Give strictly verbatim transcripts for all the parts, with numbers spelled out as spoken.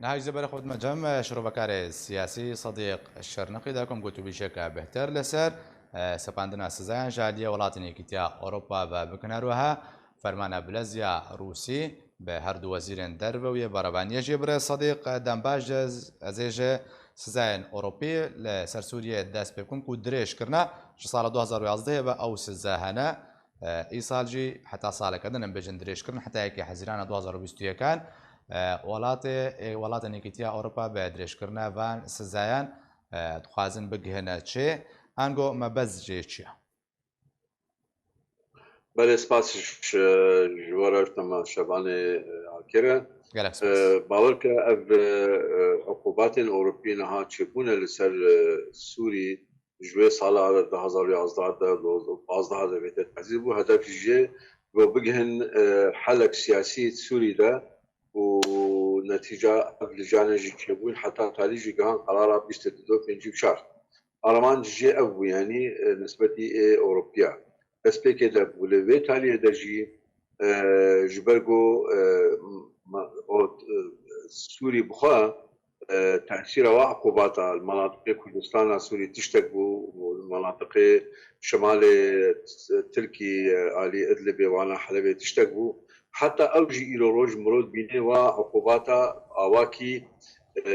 Niha jî berê xwe dime cem, e, şirovekarê siyasî Sediq Şirniqî de ku em gotûbîşeke bêhtir li ser, e, sepandina sizayan ji aliyê welatên Yekîtiya Ewropa ve bikin. Her wiha fermana bilez ya Rûsî bi her du wezîrên derve û yê berevaniyê jî birêz Sediq, e, dembaş de ez ê ji sizayên Ewropî li ser Sûriyê dest pê bikin ku dirêj kirine, ji sala du hazar û yazdehê ve ew size hene. E, îsal jî heta saleke din em bêjin dirêjkirin, heta yekê Hezîrana du hazar û bîst û yekan, e, welatê, ê, welatên Yekîtiya Ewropa bi dirêjkirina van sizayan, e, dixwazin bigihine çê? Ango mebest jê çi ye? Belê, spas ji, ji we re, ji temaşevanê, e, Akê re. Gelek spas. E, bawer ke ev, e, e, uqubatên Ewropî niha çêbûne li ser, e, Sûrî, ji wê sala du hazar û yazdeh de, pazdeh de vê te tezî bû. Hedef jê go bigihin, e, helek siyasî Sûrî de û netîca ev lijane jî çêbûn, heta talî jî gihan qerara bîst û du pêncî û çar. Armanc jê ev bû, yanî, e, nisbetî ê Ewropiya. Destpêkê de bû. Lê vê taliyê de jî, e, ji ber ku, e, ma-, o, e, Sûrî bi xwe e, tesîra wa uqubata li menatiqê Kurdistana Sûrî tiştek bû û li menatiqê şimalê Tirkî, e, alî Idlibê, wana Helebê tiştek bû. Heta ew jî îro roj mirov dibîne wa uqubata awakî, e,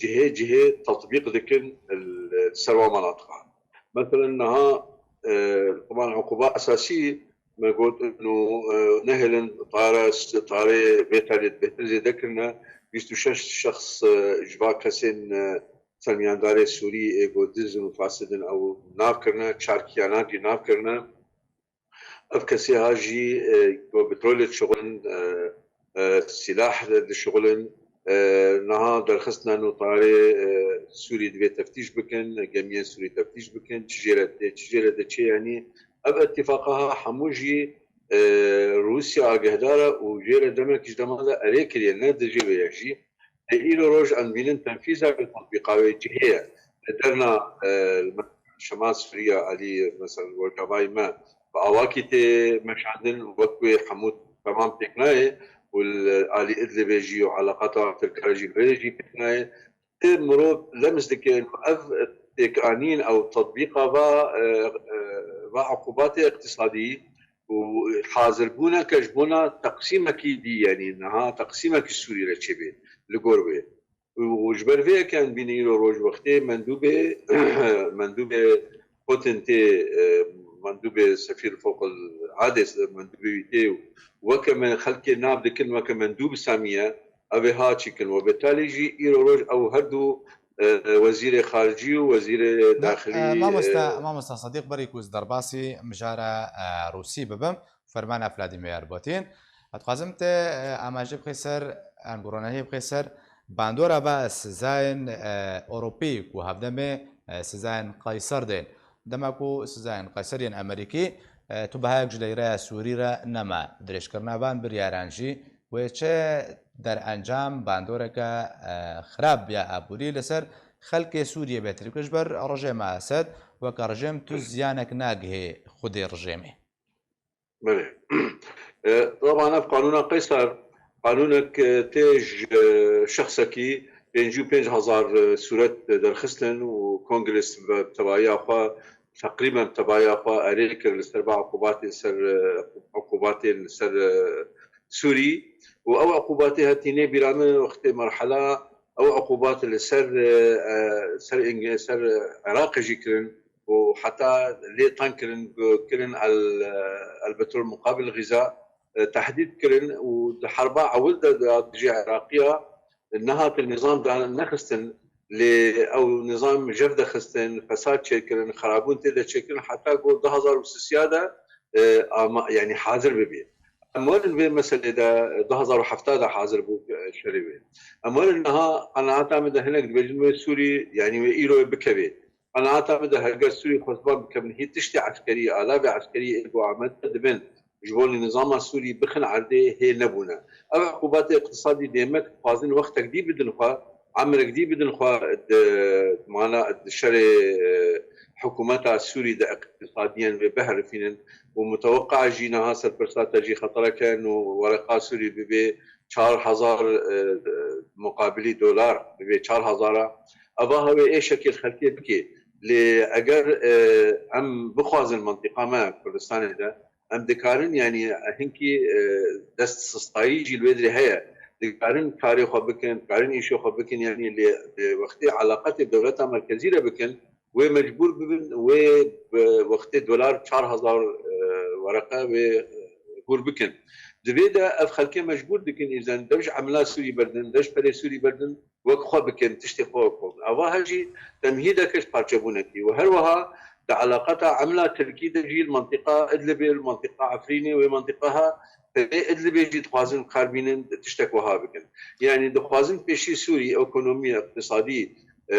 cihê cihê tetbîq dikin li ser wa menatiqa. Meselen niha, e, teban uquba esasî me got, û, e, nehêlin tare, tarê vê tarê bêhtir zêde kirine. Bîst û şeş şexs, e, ji va kesên, e, sermiyandarê Sûrî ê got diz in û fasid in, ew nav kirine, çar kiyanan jî nav kirine. Ev kesê ha jî, e, got petrolê dişixulin, e, e, sîlah dişixulin. E, niha derxistina nû tarê, e, Sûrî divê teftîş bikin, gemiyên Sûrî teftîş bikin, çi jê re tê, çi jê re diçê, yanî ev îtifaqa ha hemû jî, e, Rûsya agehdar e û jê re demekî ji dema de erê kiriye, ne dijî wê ye jî. Lê îro roj em dibînin tenfîza wê, tatbîqa wê cihê ye. Li derna, e, li Şemal Sûriya alî, mesela, Rojavayê me bi awakî tê meşandin, wek wê hemû temam pêk nayê û li alî Idlibê jî û eleqata Tirkan jî li vê jî pêk nayê. Tê mirov lems dike ku ev pêkanîn ew tatbîqa va, e, e, va uqubatê iqtisadî û hazirbûneke ji bona teqsîmekî dî, yanî niha teqsîmekî Sûrî re çêbê li gor wê. Û ji ber vê yekê em dibînin îro roj wextê mendûbê, mendûbê Putin tê, e, mendûbê sefîr fokul adê, mendûbê wî tê û weke me xelkê nav dikin, weke mendûb Samî ye, ev ê ha çi kin. We betalî jî îro roj ew her du, e, wezîrê xaricî û wezîrê Na, daxilî, e, mamosta, e, mamosta Sadiq, berî ku ez derbasî mijara, e, Rûsî bibim, fermana Vladimir Putin. Ez dixwazim te, e, amaje bixê ser, em ronahiyê bixê ser bandora va sizayên, e, Ewropî ku hevdemê, e, sizayên Qeyser dên. Dema ku sizayên Qeyser yên Amerîkî, e, tu bihayek ji dayîreya Sûrî re nema. Dirêjkirina van biryaran jî wê çi derencam, bandoreke, e, xirab ya aborî li ser xelkê Sûriyê bêtir bike ji ber rejêma Esed, weke rejêm tu ziyanek nagihê xwedê rejêmê. Belê. E, taban ev qanûna Qeyser, qanûnek, e, tê ji, e, şexsekî pêncî û pênc hezar, e, sûret derxistin û Kongres bi tevahiya xwe, teqrîben bi tevahiya xwe erê kir li ser va uqubatê ser, e, uqubatên li ser, e, Sûrî û ew uqubatê hetî nê bîra min wextê merhela ew uqubat li ser, e, e, ser Îng-, ser Iraqê jî kirin û heta lê teng kirin, gu-, kirin el, el betrol muqabil Xîza, e, tehdîd kirin û di herba ewil de, de dijî Iraqiya nehatin nizam dan nexistin, lê ew nizam jev dexistin, fesad çêkirin, xerabûn tê de çêkirin, heta ku du hazar û sisiya de, e, ama, yanî hazir bibî. Em werin vê meselê de, du hazar û hefta de hazir bû, e, şerê wê. Em werin niha qenaeta min de hinek dibêjin wê Sûrî, yanî wê îro bikevê. Qenaeta min de herger Sûrî xwestiban bikevin, hî tiştê eskerî, alavê eskerî ê ku Amedê dibin, ji bo li nizama Sûrî bixin erdê hê nebûne. Ev uqubatê iqtisadî dêmek dixwazin wextek dî bidin xwe, emrek dî bidin xwe di mana di şerê, e, hikûmeta Sûrî de iqtisadiyen vê biherifînin û muteweqa jî niha ser pirsa te jî xetereke nû wereqa Sûrî bibê çar hezar, e, e, muqabilî dolar, bibê çar hezar a. Eva ha wê ê şekil xelkê bike. Lê eger, e, em bixwazin mentiqa me Kurdistanê de, em dikarin, yanî hinkî, e, dest sistayî jî li wê dirê heye. Dikarin karê xwe bikin, dikarin îşê xwe bikin, yanî lê, lê wextê eleqetê dewleta merkezî re bikin, wê mecbûr bibin, wê bi wextê dolar çar hezar, e, wereqe wê, e, hûr bikin. Di vê de ev xelkê mecbûr dikin, îzen dev ji emla Sûrî berdin, dev ji perê Sûrî berdin, wek xwe bikin, tiştê xwe wek xwe bikin. Ava her jî temhîdeke ji parçebûnekî û her wiha di eleqeta emla Tirkî de jî li mentiqa Idlibê, li mentiqa Efrînê, wê mentiqa ha perê Idlibê jî dixwazin kar bînin, tiştek wiha bikin. Yanî dixwazin pêşî Sûrî, ekonomî, iqtisadî, e,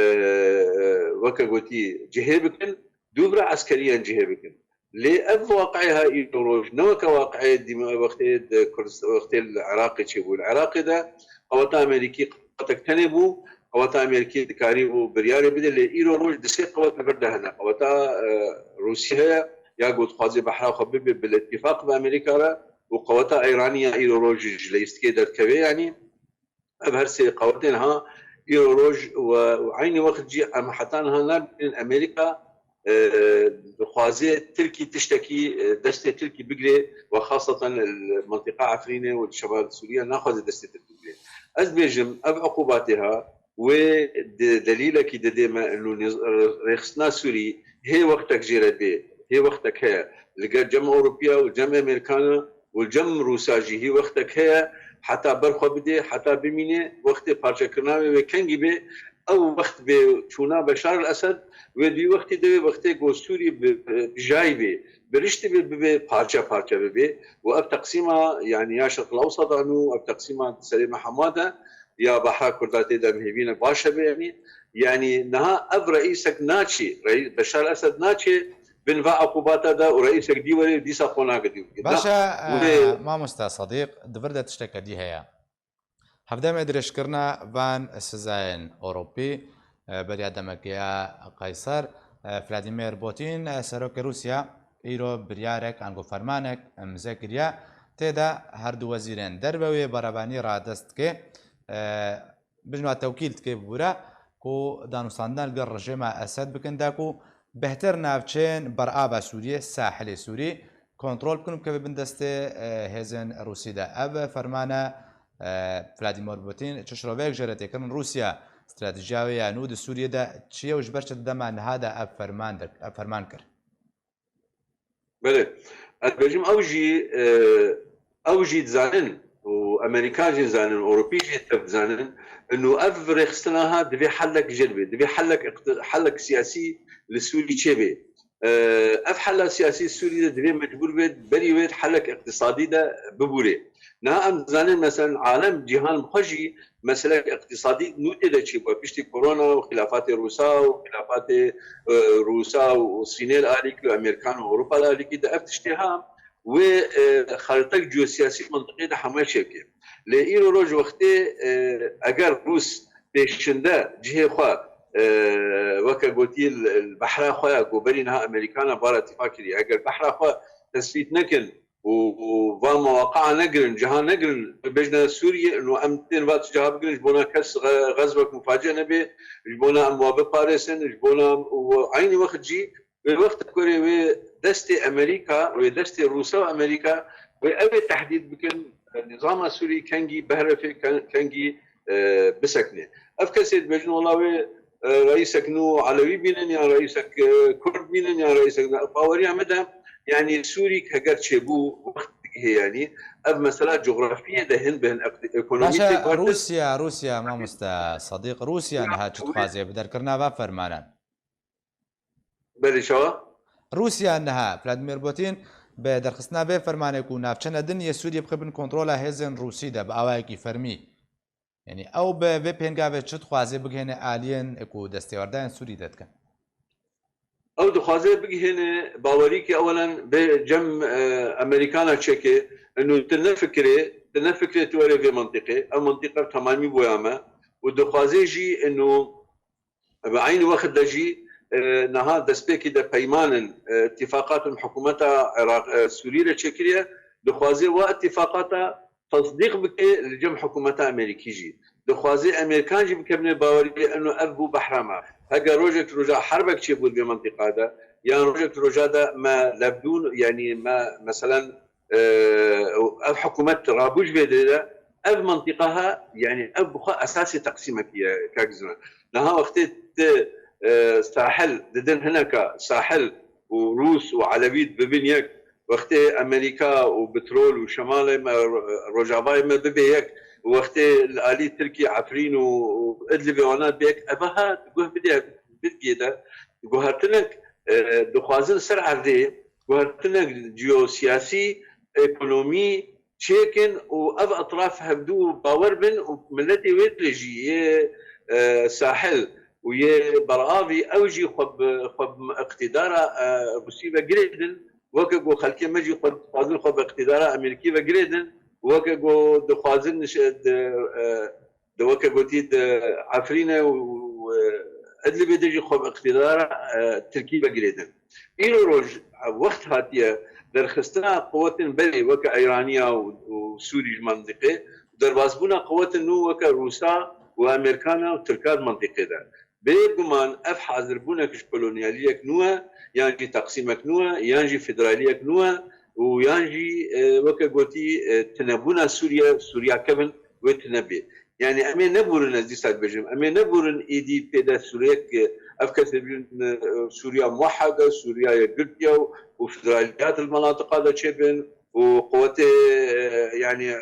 weke gotî cihê bikin, dûvra eskeriyan cihê bikin. Lê ev waqiê ha îro roj ne weke waqiê dîme wextê di Kurd-, wextê li Iraqê çêbû. Li Iraqê de qeweta Amerîkî qewetek tenê bû, qeweta Amerîkî dikarîbû biryarê bide, lê îro roj di sê qewet li vir de hene. Qeweta, e, Rûsî heye, ya ku dixwaze behra xwe bibe bil îtîfaq bi Amerîka re û qeweta Îranî ya îro roj ji leyîstikê derdikeve, yanî ev her sê qewetên ha îro roj we û eynî wext jî em heta niha nabînin Amerîka, e, dixwaze Tirkî tiştekî, e, destê Tirkî bigire we xaseten li mentiqa Efrînê û li şemal Sûriye naxwaze destê Tirkî bigire. Ez dibêjim ev uqubatê ha wê di delîlekî didê me û niz-, rêxistina Sûrî hê wextek jê re bê, hê wextek heye li gel cem Ewropiya û cem Amerîkana û cem Rûsa jî hî wextek heye heta ber xwe bidê, heta bimîne, wextê parçekirina wê, wê kengî bê, ew wext bê çûna Beşar el Esed, wê di wî wextî de wê wextê ku Sûrî bi, bi, bijayî bê, biriştî bê, bibe parçe parçe bibê û ev teqsîma, yanî ya Şerq el Ewsat anû, ev teqsîma di serê me hema de ya Behra Kurda tê de em hêvî ne baş hebe, yanî, yanî niha ev reîsek naçê, reî-, Beşar Esed naçê bin va uqubata de û reîsek dî were û dîsa qonaka dî bike. Baş e, Na, wê e, mamoste Sadiq, di vir de tişteke dî heye. Hevdemê dirêjkirina van sizayên Ewropî, e, beriya demeke ya qeyser, e, Vladimir Putin, e, serokê Rûsya, îro biryarek, ango fermanek, imze kiriye. Tê de her du wezîrên derve wê berevanî radest dike. E, Bijna tewkîl dike bibûre ku danûstandina li gel rejêma Esed bikin, da ku bêhtir navçeyên berava Sûriyê, sahilê Sûrî, kontrol bikin û bikeve bin destê, e, hêzên Rûsî de. Ev fermane, e, Vladimir Putin çi şiroveyek jê re tê kirin? Rûsya stratejiya wê ya nû di Sûriyê de çi ye û ji ber çi di dema niha de ev ferman de, ev ferman kir? Belê. Ez dibêjim ew jî, e, ew jî dizanin û Amerîkan jî dizanin, Ewropî jî tev dizanin, inu ev rêxistina ha divê helek jê re bê, divê helek iqti-, helek siyasî li Sûrî çêbê. E, ev hela siyasî Sûrî de divê mecbûr bê berî wê helek iqtisadî de bibûrê. Niha em dizanin, meselen, alem, cîhan bi xwe jî meselek iqtisadî nû tê de çêbû. Piştî korona û xilafatê Rûsa û xilafatê, e, Rûsa û Sînê li alîkî û Amerîkan û Ewropa li alîkî de ev tiştê ha wê, e, xaritek ciyosiyasî mentiqê de hemû çêbike. Lê îro roj wextê, e, eger Rûs pêşinde cihê xwe, e, weke gotî li, li behra xwe ya ku berî niha Amerîkana bara tîfa kiriye, eger behra xwe tesbît nekin, û, û va mewaqaa negirin, ciha negirin, bêjne Sûriyê, û em tên va tu ciha bigirin, ji bona kes xe-, xezbek muface nebe, ji bona em wa biparêsin, ji bona, û eynî wext jî wê wext kurê wê destê Amerîka, wê destê Rûsa û Amerîka, wê ew ê tehdîd bikin, nizama Sûrî kengî behrefe, ken-, kengî, e, bisekne. Ev kesê dibêjin, wela wê, e, reîsek nû Elewî bînin, yan reîsek, e, Kurd bînin, yan reîsek, baweriya me de, yanî Sûrî heger çêbû, wext digihê, yanî ev mesela cografiyê de hin bi hin eqti-, ekonomî Baş e, tê guhertin. Rûsya, Rûsya, mamoste Sadiq, Rûsya niha çi dixwaze bi derkirina va fermanan? Belê, çawa? Rûsya niha, Vladimir Putin, bi derxistina vê fermanê ku navçeyên din yê Sûriyê bixe bin kontrola hêzên Rûsî de bi awayekî fermî. Yanî ew bi vê pêngavê çi dixwaze bigihêne aliyên ku destêwerdayên Sûrî de dikin? Ew dixwaze bigihêne bawerîkê ewelen bê cem, e, Amerîkana çêke, inu tu ne fikirê, tu ne fikirê tu were vê mentiqê. Ev mentiqe bi temamî boya me û dixwaze jî inu bi eynî wext de jî, e, niha destpêkî de peymanin, e, îtîfaqatin hikûmeta Iraq, e, Sûrî re çêkiriye, dixwaze wa îtîfaqata tesdîq bike li cem hikûmeta Amerîkî jî. Dixwaze Amerîkan jî bikevine baweriyê eno ev bû behra me. Heke rojek roja herbek çêbû di vê mentiqa de, yan rojek roja de me levdûn, yanî me meselen, e, ev hikûmet rabû ji vê derê de, ev mentiqa ha, yanî ev bi xwe esasê teqsîmekî ye, kak Ziran. Niha wextê tu, e, sahil didin hineka, sahil û Rûs û Elewî dibin yek, wextê Amerîka û petrol û şemalê me, rojavayê me bibe yek, wextê li alî Tirkî, Efrîn û, û Idlibê wana dibe yek, eva ha di guh bidê, bidgê de guhertinek, e, dixwazin ser erdê, guhertinek ciyosiyasî, ekonomî çêkin û ev etraf hevdû bawer bin û miletê wê tê jî yê, e, sahil û yê beravî ew jî xwe bi, xwe bi iqtîdara, e, Rûsî ve girêdin, weke ku xelkê me jî xwe dixwazin xwe bi iqtîdara Amerîkî ve girêdin, weke ku dixwazin niş-, di, e, di weke gotî di Efrîne û, e, Idlibê de jî xwe bi iqtîdara, e, Tirkî ve girêdin. Îro roj, e, wext hatiye derxistina quwetên berê weke Eyraniya û, û Sûrî ji mentiqê, derbasbûna quwetên nû weke Rûsa û Amerîkana û Tirka di mentiqê de. Bê guman ev hazirbûnek ji kolonyaliyek nû ye, yan jî teqsîmek nû ye, yan jî federaliyek nû ye û yan jî, e, weke gotî, e, tinebûna Sûriye, Sûriya kevin wê tune bê. Yanî em ê neburin, ez dîsa dibêjim, em ê neburin êdî pê de Sûriyek, e, ev kesê bîn, e, Sûriya muwehhed e, Sûriya yekgirtiye û, û federaliyat li menatiqa de çêbin û quwetê, e, yanî, e,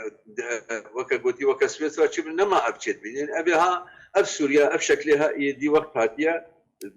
weke gotî, weke Swêsra çêbin, nema ev çêdibin. Yanî ev ê ha, ev Sûriya, ev şeklê ha êdî wext hatiye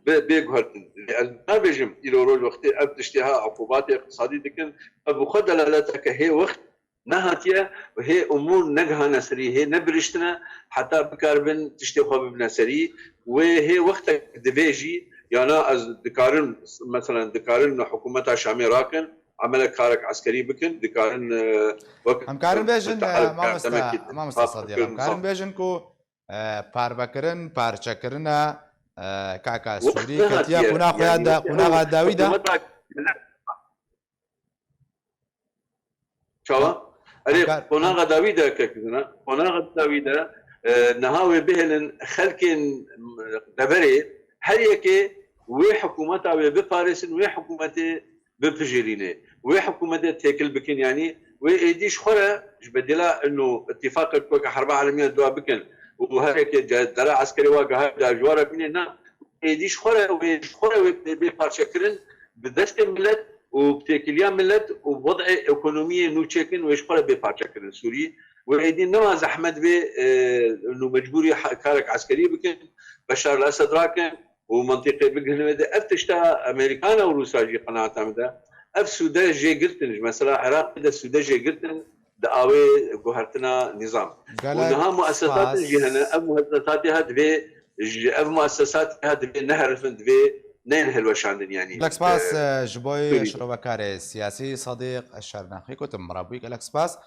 bê, bê guhertin. Ez nabêjim, îro roj wextê ev tiştê ha, uqubatê iqtisadî dikin, ev bi xwe delaleteke hê wext nehatiye û hê umûr negihane serî, hê nebiriştine heta bikaribin tiştê xwe bibine serî. Wê hê wextek divê jî, yana ez dikarin, meselen dikarin hikûmeta Şamê rakin, emelek karek eskerî bikin, dikarin, e, wek Em karin bêjin, e, tahal mamosta, kardemekî mamosta Sadiq, em karin bêjin ku, e, parvekirin, parçekirina, e, kaka Sûrî ketiye qûna xwe ya da, qûnaxa dawî de. Çawa? Erê, qonaxa dawî de kekizina. Qonaxa dawî de, e, niha wê bihêlin xelkên deverê her yekê wê hikûmeta wê biparêsin, wê hikûmetê bipijêrînê. Wê hikûmetê têkil bikin, yanî wê êdî ji xwe re ji bedîla ino îtîfaqek weke herba alemiya dua bikin û her yekê ce-, dera eskerê wa giha ji wa re bînê, na, êdî ji xwe re wê, ji xwe re wê bê, bê parçekirin, bi destê milet û bi têkiliya milet û wed'ê ekonomiyê nû çêkin, wê ji xwe re bê parçekirin Sûrî. Wê êdî nema zehmet bê, e, nû mecbûrî ha-, karek eskerî bikin, Beşar el-Esed rakin û mentiqê bigihine wê de. Ev tişta Amerîkana û Rûsa jî qenaeta min de. Ev sûde jê girtin, ji mesela Iraqê de sûde jê girtin, di awê guhertina nîzam. Û niha muessesatin jî hene, ev muessesatê ha divê ji, ev muessesatê ha divê neherifin, divê neyên hilweşandin, yanî. Gelek spas, e, e, ji bo Sûrî. Şirovekarê siyasî Sadiq Şernaxî, gotim rabûyî, gelek spas.